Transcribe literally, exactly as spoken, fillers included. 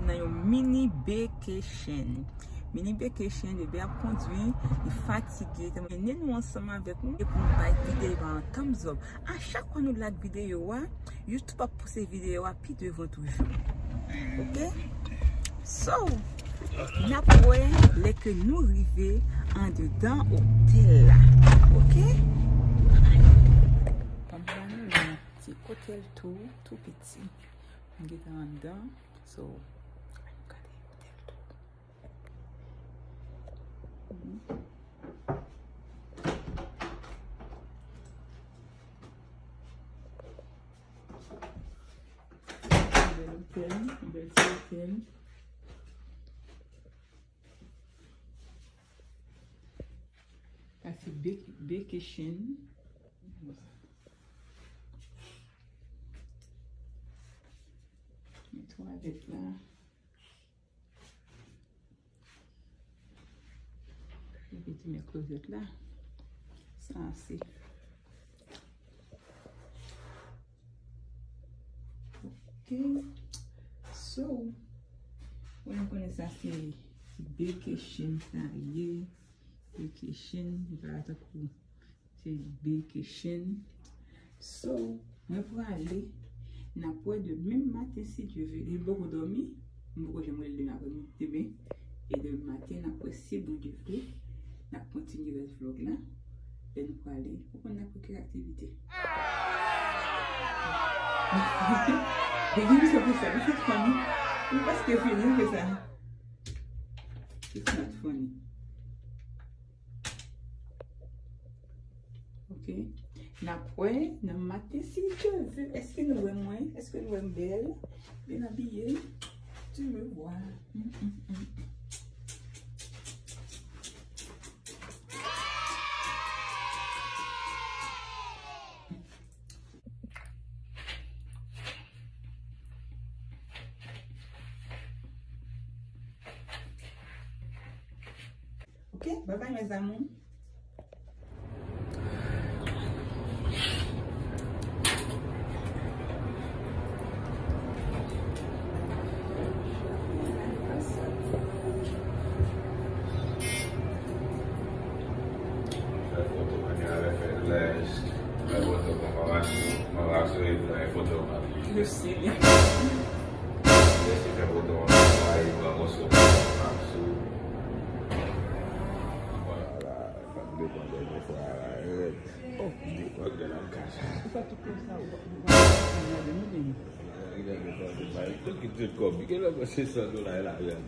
Nan yon mini vacation. Mini vacation, bebe ap kondwi, li fatige. Mennen nou ansanm avèk nou e pou nou bay videyo a yon thumbs up. A chak fwa nou like videyo a, YouTube ap pouse videyo a pi devan toujou. Ok? So, n ap wè lè ke nou rive andedan otèl la. Ok? Kòm sa nou wè, ti otèl tou, tou piti. M gentan anndan. So, ann gade otèl tou. Bèl otèl, bèl ti otèl. Sa se vac-, vacation. Gen twalèt la. Epi ti men klozèt la. Sa se. Ok. So, mwen konnen sa se vacation sa ye. Vacation, li pa tankou se vacation. So, mwen prale, n ap wè demen maten si Dye vle. Li poko dòmi, m poko janm rele demen aprè midi, demen. E demen maten, n ap wè si Bondye vle. N ap kontinye rès vlòg la. Lè nou prale, ou konn n ap wè kèk aktivite. Depi misye fè sa, misye funny. Ou prèske fini, ou fè sa. It's not funny. Ok. N ap wè nan maten si Dye vle. Èske nou wè mwen? Èske nou wè m bèl? Byen abiye? Tu me vois. Mm, mm, mm. Ok, bye bye mes amours. Fè foto, mwen gen avè fè lèch, fè foto pou mama sou, mama sou, e pran foto mwen. Yo serye. Lèch fè foto mama sou, e pran moso mama sou. Vwala, sa m depann dènye fwa la, rèd. Oh, m depann de la m ka sa. Ou fè tout tan sa, ou pa, ou pa gade nou, men. Li gen de kòb, li bay tout ki tout kòb. Li gen lè mwen se san dola e lajan.